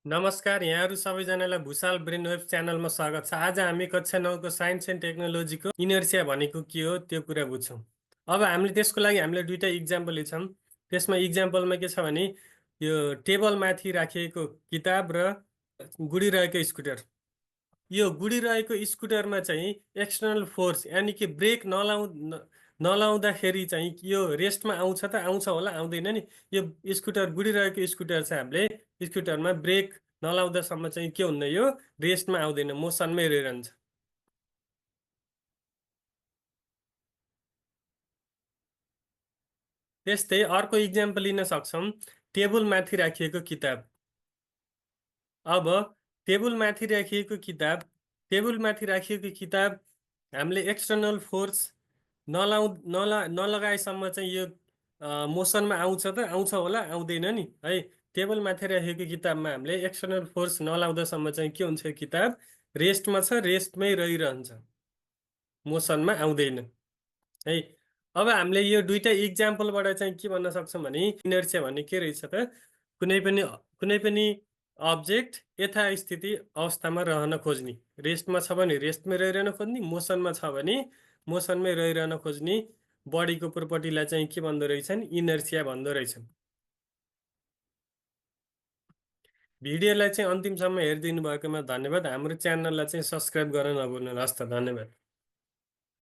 नमस्कार, यहाँहरू सबैजनालाई भुसाल ब्रेन वेब च्यानलमा स्वागत छ। आज हामी कक्षा 9को साइन्स एन्ड टेक्नोलोजीको इनर्सिया भनेको के हो त्यो कुरा बुझ्छौँ। अब हामीले त्यसको लागि हामीले दुईटा इक्जाम्पल लिन्छौँ। त्यसमा इक्जाम्पलमा के छ भने यो टेबलमाथि राखिएको किताब र गुडिरहेको स्कुटर। यो गुडिरहेको स्कुटरमा चाहिँ एक्सटर्नल फोर्स यानि कि ब्रेक नलाउँदाखेरि चाहिँ यो रेस्टमा आउँछ त आउँछ होला, आउँदैन नि। यो स्कुटर गुडिरहेको स्कुटर चाहिँ हामीले स्कुटरमा ब्रेक नलाउँदासम्म चाहिँ के हुन्न, यो रेस्टमा आउँदैन, मोसनमै रहिरहन्छ। त्यस्तै अर्को इक्जाम्पल लिन सक्छौँ, टेबलमाथि राखिएको किताब। अब टेबलमाथि राखिएको किताब हामीले एक्सटर्नल फोर्स नलगाएसम्म चाहिँ यो मोसनमा आउँछ त आउँछ होला, आउँदैन नि है। टेबलमाथि राखेको किताबमा हामीले एक्सटर्नल फोर्स नलाउँदासम्म चाहिँ के हुन्छ, किताब रेस्टमा छ, रेस्टमै रहिरहन्छ, मोसनमा आउँदैन है। अब हामीले यो दुईटा इक्जाम्पलबाट चाहिँ के भन्न सक्छौँ भने इनर्सिया भन्ने के रहेछ त, कुनै पनि कुनै पनि अब्जेक्ट यथास्थिति अवस्थामा रहन खोज्ने, रेस्टमा छ भने रेस्टमै रहिरहन खोज्ने, मोसनमा छ भने मोसनमै रहिरहन खोज्ने बडीको प्रोपर्टीलाई चाहिँ के भन्दो रहेछन्, इनर्सिया भन्दो रहेछन्। भिडियोलाई चाहिँ अन्तिमसम्म हेरिदिनु भएकोमा धन्यवाद। हाम्रो च्यानललाई चाहिँ सब्सक्राइब गर्न नभुल्नुहोस् त। धन्यवाद।